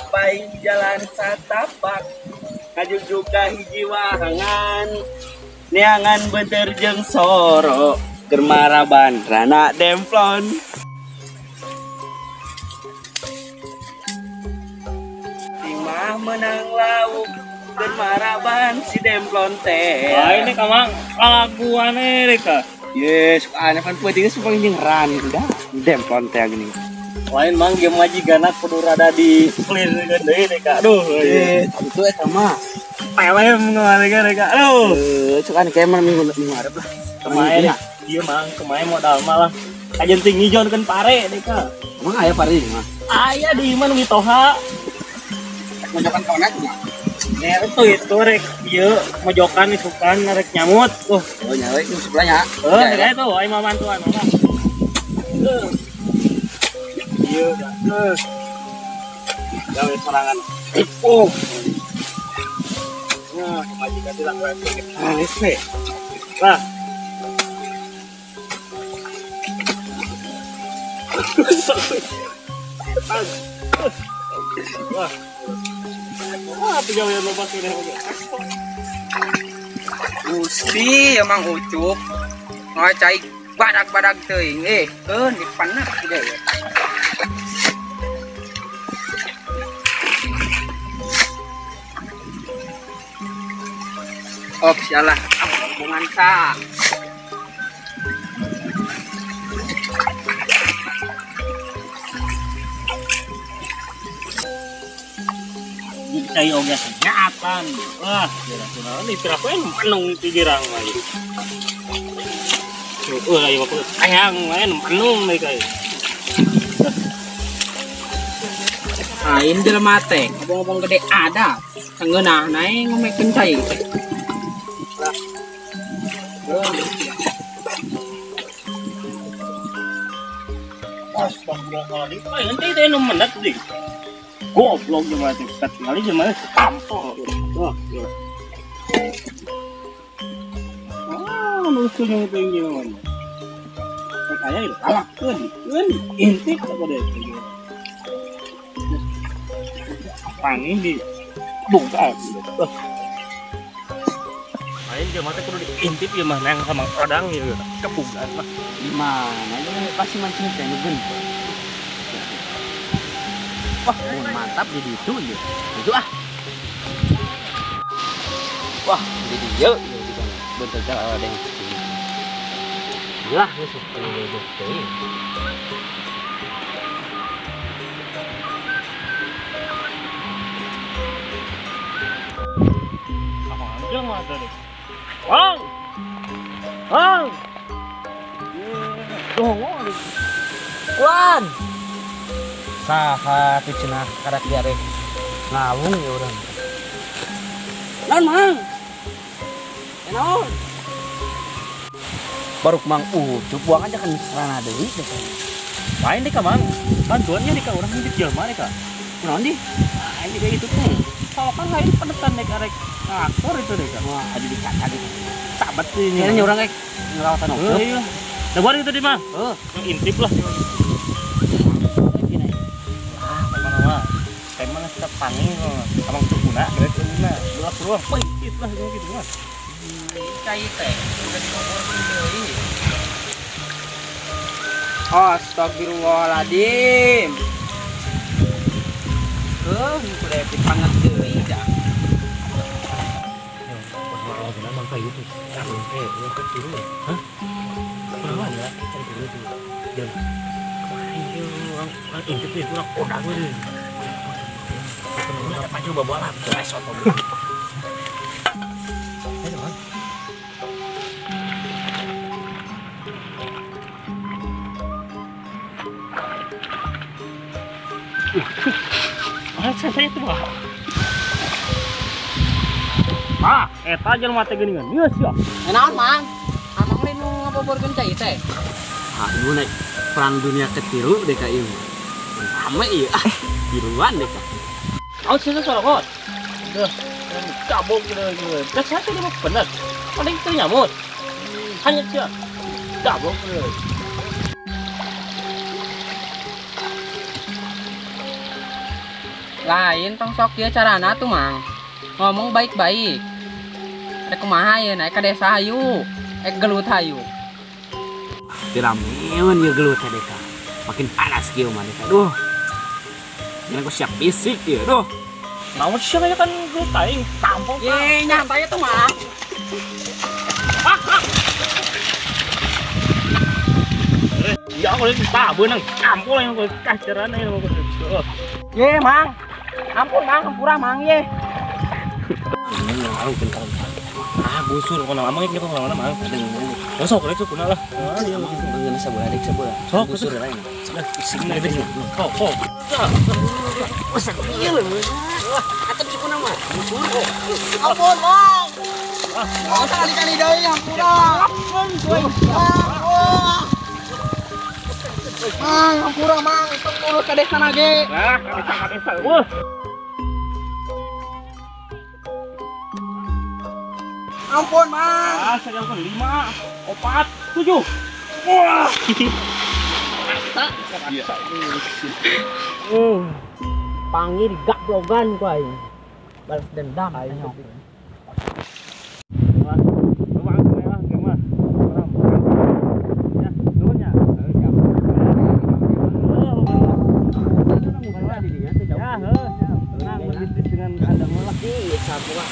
Sampai jalan satapak ngajugjug ka hiji wahangan neangan beunteur jeung soro keur maraban rana demplon. Timah menang lauk keur maraban si demplon teh. Wah ini kamang laguan e ka. Yes, aneh pan peuting geus paling jeung randa demplon teh gini. Lain mang ge majigana kudu rada di clear deui deh ka. Aduh, tentu eta mah. Pelem ngawarga deh ka. Aduh. Cuk aneh kayak mah minggu hareup lah. Kemarin ieu mang kemarin modal mah lah. Kajen ting ngijonkeun pare deh ka. Emang aya pare ieu mah? Aya di imah nu mitoha. Mojokan ka mana mah? Ner tuh itu rek ieu mojokan isukan rek nyamut. Oh, nyawe itu sebelahnya. Heuh, rek tuh aing mah bantuan mah. Iya, gawe sorangan. Oh. Nah, majikan tidak lagi. Manis nih. Lah. Wah. Wah, pegawai loba kene oge. Gusti emang Ucup. Ngacai badag-badag teuing keun dipenek deui. Oh, sialah, hubungan sa. Cai oge nyaatan. Wah, kira-kira ini piraku menung ti girang mah. Heuh, ayo aku hayang main menung deui ka. Aing jelema teh, ngobong-ngobong gede ada. Sangeunah nae ngomekeun cai. Astagfirullahaladzim. Nanti itu yang mendat sih. Goblok gimana sih? Kali gimana sih? Tampol. Wah, ah, lucunya itu yang gimana? Kayaknya itu alakeun, keun intip apa deh? Pangi di buka. Lain jelema teh kudu diintip ieu mah nang sama odang ieu kepugan mah. Di mana ieu pasti mancing teh nu geuning. Wah, mantap di ditu ieu. Itu ah. Wah, di dieu ieu juga bentar ada yang lah geus teuing. Jelema teh. Wow. Wow. Wan. Saha tuh cenah karak diarek ngawung ya urang. Naon mang? Naon? Baruk mang Ucup buang aja kan serana deui deh. Lain deh ka mang. Bantuannya deh ka urang di jelema deh ka. Kunaon di? Lain deh itu tuh. Kalau kan lain pedetan deh karek aktor itu deh ka. Wah, adi dicatat itu. Sabat tuh ini. Kayaknya urang ngerawatan oke. Iya. Dah buat itu di mah. Heeh. Intip lah. Ah, mana mah. Emang kita panggil abang sukuna, geus guna. Dua ruang pengkit lah gitu mah. Cai teh udah diboborkeun deui. Astagfirullahaladzim. Heuh, kudu dipangat deui dah. Kayu tuh, hah? Kenapa ya? Cari dulu tuh, jangan. Ayo, orang intip nih, orang kodang nih. Ada pacu bawa lah, besok. Ayo, bang. Saya itu mah. Ah, eta jelema teh geuningan. Geus sia. Naon, Mang? Amang lain nu ngaboborkeun cai teh. Ah, nu naik perang dunia ketilu deh ka ieu. Rame ieu ah, tiluan deh ka. Naon sia sorokot? Duh, cabok gitu gitu. Teh saya teh mah bener. Paling teu nyamut. Hanya sia. Cabok gitu. Lain tong sok ieu carana tuh Mang. Ngomong baik-baik. Rek kumaha ieu naik ka desa hayu. Ek gelut hayu. Dirameun ieu gelut teh deka. Makin panas kieu mah deka. Duh. Jangan aku siap fisik ieu. Duh. Naon sih kan gelut aing tampol. Ye, nyantai tuh Mang. Ya aku lagi tabeunang tampol yang aku kacaran aing aku. Ye, Mang. Ampun Mang, hampura Mang ye. Ah, gusur kono amang iki kok mana Mang. Sok rek sok lah. Ah, iya Mang ngeuna sabola rek sabola. Sok gusur lain. Sing Kok kok. Wes ieu lho. Atep sukuna mah. Gusur kok. Ampun Mang. Oh, sekali-kali deui hampura. Ampun. Mang, hampura Mang, tong urus ka desa nage. Lah, ka desa. Wah. Ampun, Mang. Ah, saya 5, 4, 7. Wah. Masa. Iya. Panggil gablogan ku aing. Balas dendam aing.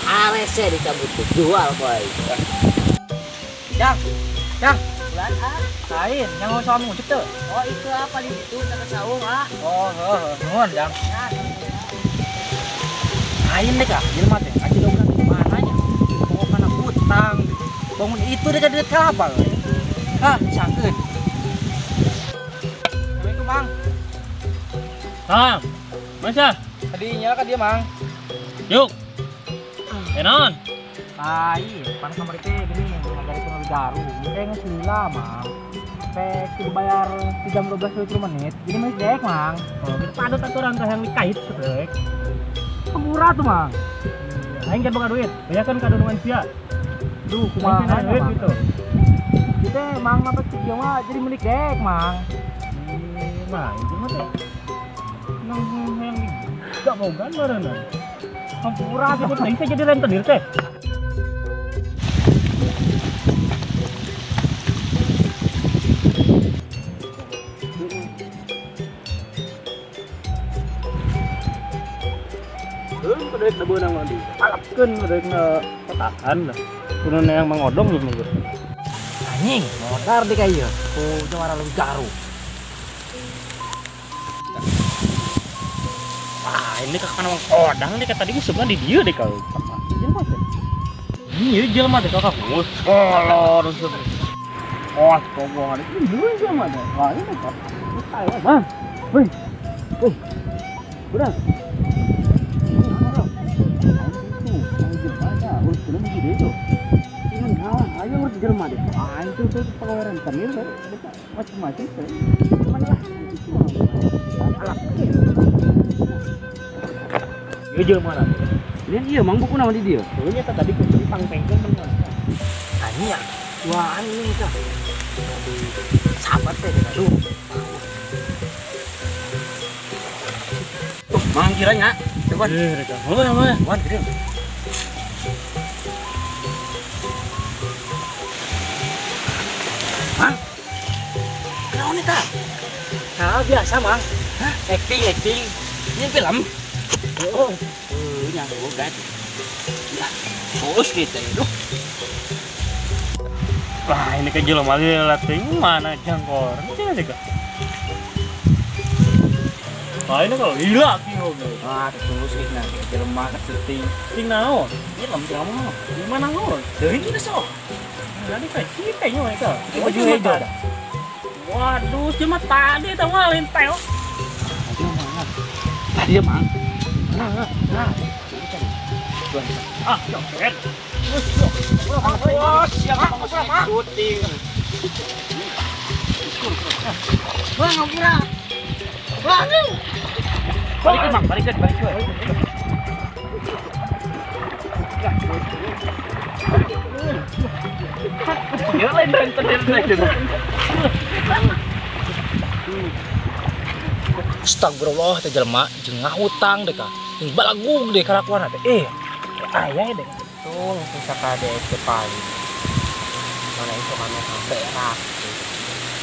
Arese dicabut jual boy. Jang, jang, bulan ah. Lain, yang mau sama ngucap tuh. Oh itu apa di situ dekat saung ah. Oh, heeh, nuhun jang. Lain deh kak, jelema teh, aja dong kan mananya. Pokoknya hutang, bangun itu dekat dekat kelapa. Ah, sangkeun. Assalamualaikum Mang. Ah, masa? Tadi nyala kan dia Mang. Yuk. Enon. Tai, pan kamari teh gini ngagari kuno garu. Teh geus lila, Mang. Teh dibayar 3 menit. Jadi menit dek, Mang. Oh, kita padut aturan teh yang dikait dek. Murah tuh, Mang. Aing can boga duit. Bayarkan ka dunungan sia. Duh, kumaha duit gitu. Kita Mang apa sih mah jadi menit dek, Mang. Nah, itu mah teh. Nang yang gak bogan bareuna. Hampura gitu, bisa jadi rentenir teh. Keun kudu rek beunang mah di. Alapkeun kudu rek petakan lah. Kudu yang mangodong geus mah. Anjing, modar di ka ieu. Ku juara leuwih garu. Ah, ini kakak mang odang deh tadi gue sebenarnya di dia deh kau. Jelema teh. Iya jelema teh kakak. Kolor. Oh, kobongan ini dulu jelema teh. Wah, ini kok. Ayo, Bang. Woi. Woi. Udah. Ayo urus jelema deh. Ah, itu tuh pegawai rentenir macam-macam. Mana lah. Alap. Ieu jelema mana? Lihat iya mang buku nama di dia. Dulu nyata tadi kudu pangpengkeun teman. Anjing ya. Wah, anjing tah. Sahabat teh aduh. Tuh, mang kiranya. Coba. Eh, rek. Heuh, heuh. Wan gede. Mang. Kenaon eta? Nah, biasa, Mang. Hah? Acting, acting. Ini film. Oh, nyanggo guys. Ya, terus kita itu. Wah, ini ke jelema latih mana jangkor. Ini aja kak. Wah, ini kalau gila ki oge. Wah, terus kita jelema keseting. Sing naon? Film jelema. Gimana naon? Deui kita sok. Tadi kayak kita nya mereka. Baju hijau. Waduh, cuma tadi tau ngalin teo. Tadi mana? Tadi mang. Nah, nah. Ah, joget. Wah, siapa mau syuting? Wah, ngampura. Wah, balikin, Bang, balikin, balikin. Ya lain rentenir teh. Astagfirullah teh jelema jeung ngahutang deh ka. Balagug deh kelakuan teh. Ayah deh. Tuh bisa kade paling. Mana itu mana sampai berak.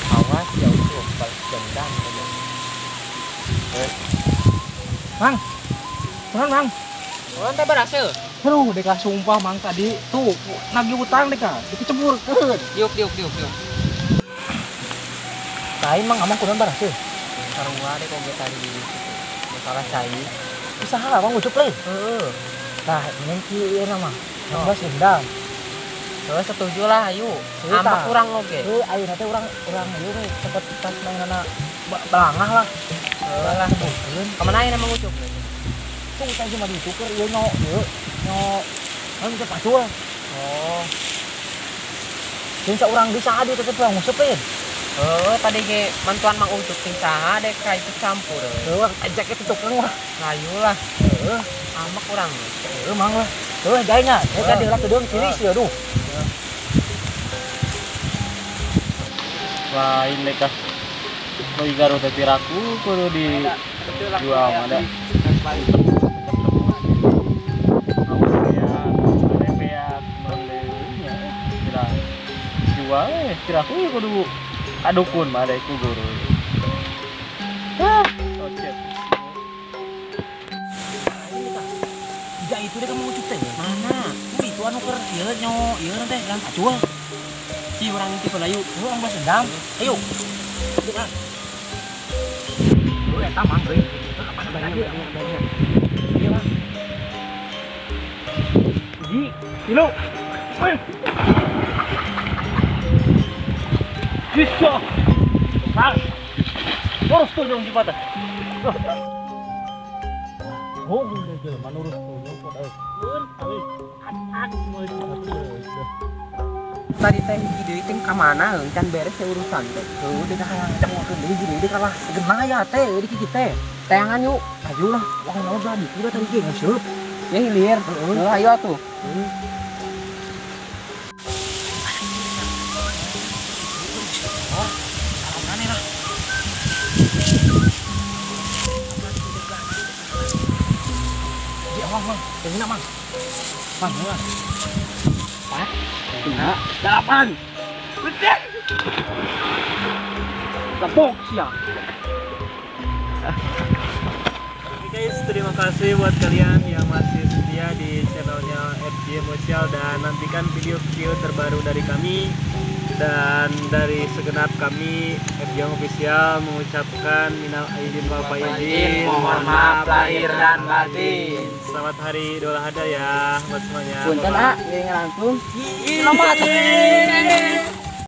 Awas ya udah balas dendam. Mang. Kunaon Mang? Kunaon teh berhasil. Aduh, deka sumpah Mang tadi tuh nagih utang deka, dikeceburkeun. Diuk diuk diuk diuk. Lain Mang, amang kunaon berhasil. Sarua deh kok tadi masalah cai. Usaha lah Mang ucup lain. Heeh. Nah, mending kieu ieu mah. Balas dendam. Heeh, setuju lah ayo. Ambak urang oge. Heuh, ayeuna teh urang ieu we cepet tas mainana belangah lah. Heeh lah. Ka mana ayeuna Mang Ucup? Tuh tadi mah dituker ieu nyo ieu nyo kan teh pacul. Oh. Jeung saurang deui saha dieu teh urang nguseupeun. Heeh, tadi ge mantuan Mang Ucup ting saha dek ka itu campur. Heuh, ajak itu tukang lah. Ayo lah. Heeh, ambak urang. Heuh, Mang lah. Heuh, jainya. Heuh, tadi lah kedeung tiris ya duh. Lain deh kah. Lagi garuh teh piraku kudu dijual ada. Jual piraku kudu adukun mah ada ku guru. Ah, oke. Ja itu deh kamu ucup teh. Mana? Tuh itu anu keur ieu nyo ieu teh dalam pacul. Ci urang intip heula yuk. Heuh, urang balas dendam. Ayo. Lah. Heuh eta Mang euy. Banyak banyak. Iya, Mang. Hiji, tilu. Woi. Bisa. Mang. Urus tuh dong jipata. Oh, udah jelema nurus tuh kok euy. Atak moal. Tadi teh hiji deui teh ka mana heuh can beres teh urusan teh. Heuh, deui ka hayang cemurkeun deui hiji deui kalah segenah ya teh euy di kitu teh. Teangan yuk. Ayo lah, wah naon belah ditu da tadi ge nguseup. Ya hilir. Heuh, ayo atuh. Oh, salamane lah. Ji, Mang, Mang, yang Mang. Mang, Mang. 4, 5, 8. Lepok sia. Oke guys, terima kasih buat kalian yang masih setia di channelnya FJ Official dan nantikan video-video terbaru dari kami. Dan dari segenap kami FJ Official mengucapkan minal aidin wal faizin, mohon maaf lahir dan batin. Selamat hari Idul Adha ya buat semuanya. Punten ah, ngiring langsung. Selamat.